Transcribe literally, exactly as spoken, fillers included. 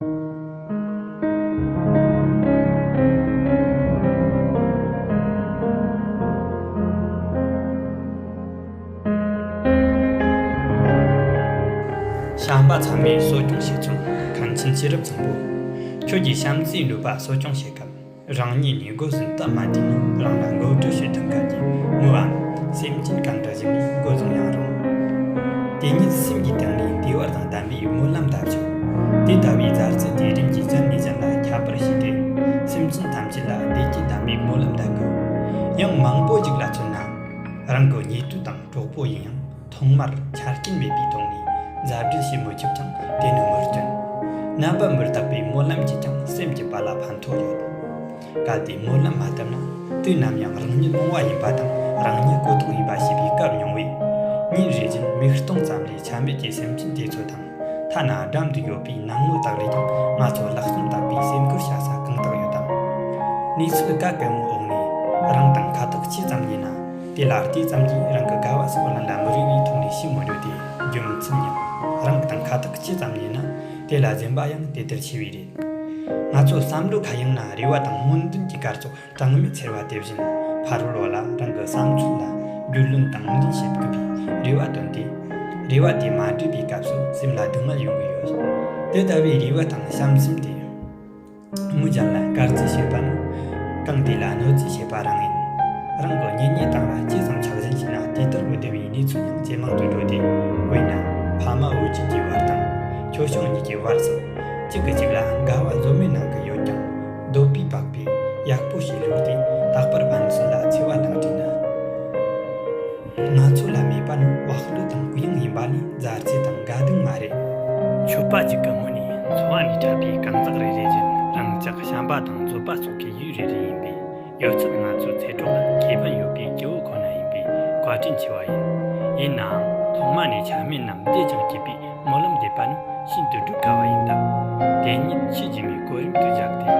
བྱམས་པ་ཚད་མེད་གསོ་སྐྱོང་བྱེད་ཚུལ། མཁན་ཆེན་ཤེས་རབ་ཚང་པོ། ཁྱོད་ཀྱིས་བྱམས་བརྩེའི་འགྲོ་བ་གསོ་སྐྱོང་བྱེད་སྐབས། རང་ཉིད་ནས་སྒོ་ཟིན་སྟབས་མ་བདེ་ན། རང་ལ་མགོ་སྒྲིལ་བྱེད་ཐུབ་མཁན་གྱི་མོའམ་སེམས་ཅན་གང་འདྲ་ཞིག་ནས་མགོ་བཟུང་ཡང་རུང་། དེ་ཉིད་སེམས་ཀྱི་གཏིང་ནས་བདེ་བ་དང་ལྡན་པའི་སྨོན་ལམ་བཏབ་ཆོག། དེ་ལྟ་བུའི་མཛའ་བརྩེ་དེ་རིམ་གྱིས་གཞན་ནས་གཞན་ལ་ཁྱབ་པར་བྱས་ཏེ། སེམས་ཅན་ཐམས་ཅད་ལ་བདེ་སྐྱིད་ལྡན་པའི་སྨོན་ལམ་བཏབ་དགོས། ཡང་མང་པོ་ཞིག་ལ་མཚོན་ན། རང་གི་ཉེ་དུ་དང་གྲོགས་པོ་ཡིན་ཡང་། ཐོག་མར་ཆ་རྐྱེན་མེད་པའི་ཐོག་ནས་མཛའ་འབྲེལ་བྱེད་མི་ཐུབ་ཀྱང་། དེ་ནི་མི་སྐྱོན། རྣམ་པ་མི་རྟག་པའི་སྨོན་ལམ་གྱིས་ཀྱང་སེམས་ཀྱི་དཔལ་ལ་ཕན་ཐོགས་ཡོད། གལ་ཏེ་སྨོན་ལམ་མ་བཏབ་ན། དུས་ནམ་ཡང་རང་ཉིད་རྨོངས་པ་ཡིན་པ་དང་། རང་ཉིད་ཀོ་ཐོག་ཡིན་པ་ཤེས་པའི་སྐབས་མྱོང་བས། ཉིན་རེ་བཞིན་མིག་སྟོང་ཙམ་ལས་ཆ་མེད་ཀྱི་སེམས་ཅན་དེ་ཚོ་དང་། ཐ་ན་འགྲམ་དུ་ཡོད་པའི་ནང་མི་དག་ལས་ཀྱང་ང་ཚོ་ལྷག་བསམ་དག་པའི་སེམས་ཁུར་བྱ་ས་གང་དག་ཡོད་དམ། གནས་ཚུལ་ག་གེ་མོའི་འོག་ནས་རང་དང་ཁ་ཐག་ཆེ་ཙམ་ཉེ་ན། དེ་ལ་བལྟས་ཙམ་གྱིས་རང་གི་དགའ་བ་སོགས་ལ་ལ་མི་རིགས་པའི་ཐོག་ནས་ཤེས་མི་འགྲོ་སྟེ། རྒྱུ་མཚན་ཡང་རང་དང་ཁ་ཐག་ཆེ་ཙམ་ཉེ་ན། དེ་ལ་འཛེམ་པ་ཡང་དེ་ལྟར་ཆེ་བས་རེད། ང་ཚོ་བསམ་བློ་ཁ་ཡེངས་ན་རེ་བ་དང་སྨོན་འདུན་གྱི་སྐར་ཚོགས་གྲངས་མེད་འཚེར་བ་དེ་བཞིན། ཕ་རོལ་བ་ལ་རང་གི་བསམ་ཚུལ་ལ་རྒྱུས་ལོན་དང་འདྲིས་བྱེད་དགོས་པའི་རེ་བ་བཏོན་ཏེ། རེ་བ་དེ་མ་འགྲུབ་པའི་སྐབས་སུ་སེམས་ལ་སྡུག་བསྔལ་ཡོང་གི་ཡོད། དེ་ལྟ་བུའི་རེ་བ་དང་བྱམས་སེམས་དེ། མི་གཞན་ལ་དཀར་རྩི་བྱེད་པ་ནི། གང་དེ་ལ་གནོད་འཚེ་བྱེད་པ་རང་ཡིན། རང་གི་གཉེན་ཉེ་དག་ལ་ཅི་ཙམ་ཆགས་ཞེན་བྱས་ན། དེ་ལྟར་མི་བདེ་བའི་གནས་ཚུལ་ཡང་ཇེ་མང་དུ་འགྲོ་སྟེ། དཔེར་ན། ཕ་མ་བུ་གཅིག་གི་བར་དང་། ཁྱོ་ཤུག་གཉིས་ཀྱི་བར་སོགས། གཅིག་གིས་གཅིག་ལ་འགལ་བ་བཟོ་མེད་གནང་གི་ཡོད་ཀྱང་། འདོད་པས་སྤགས་པས་ཡག་པོ་ཞིག་བླུགས་ཏེ། རྟག་པར་ཕན་ཚུན་ལ་འཚེ་བ་ལངས་བྲིས་ན། ང་ཚོ་ལ་མེད་པ་ནི་བག་ལེབ་དང་གུ་ཡངས་ཡིན་པ་ལས་མཛའ་བརྩེ་དང་དགའ་སྡང་མ་རེད། ཆོས་པ་གཅིག་གི་ངོས་ནས་འཚོ་བ་ནས་འཕྲད་པའི་གང་ཟག་རེ་རེ་བཞིན་རང་ཅག་བྱམས་པ་དང་བཟོད་པ་སོགས་ཀྱི་ཡུལ་རེ་རེ་ཡིན་པས། ཡོད་ཚད་ང་ཚོའི་ཚེ་སྲོག་ལ་ཁེ་ཕན་ཡོད་པའི་སྐྱེ་བོ་ཁོ་ན་ཡིན་པས་བཀའ་དྲིན་ཆེ་བ་ཡིན། ཡིན་ནའང་ཐོག་མ་ནས་ཆ་མེད་རྣམས་བདེ་ཅིང་སྐྱིད་པའི་སྨོན་ལམ་འདེབས་པ་ནི་ཤིན་ཏུ་སྒྲུབ་དཀའ་བ་ཡིན་སྟབས། དེ་ཉིད་ཆོས་རྗེ་མའི་གོ་རིམ་དུ་བཞག་སྟེ།